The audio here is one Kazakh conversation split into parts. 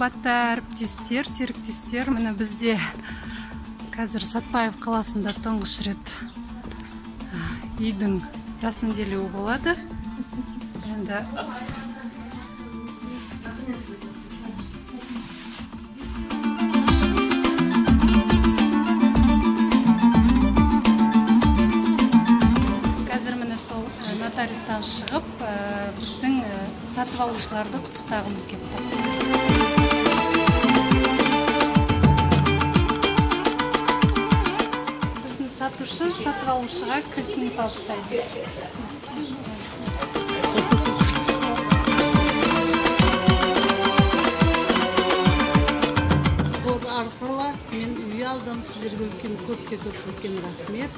Қымбатты әріптестер, серіктестер, міне бізде қазір Сатпаев қаласында тұңғыш рет үйдің рәсімделуі болады. Енді қазір міне сол нотариустан шығып, біздің сатып алушыларды құттықтағымыз келіп тұр. Біздің сатушы сатып алушыға кілтін табыстайды. Қор арқылы мен үй алдым. Сіздерге үлкен, көп те көп үлкен рахмет.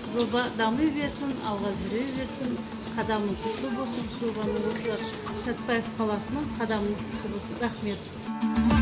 Жоба дами берсін, алға жүре берсін, қадамы құтты болсын. Жобаның осы Сәтпаев қаласының қадамы құтты болсын. Рахмет.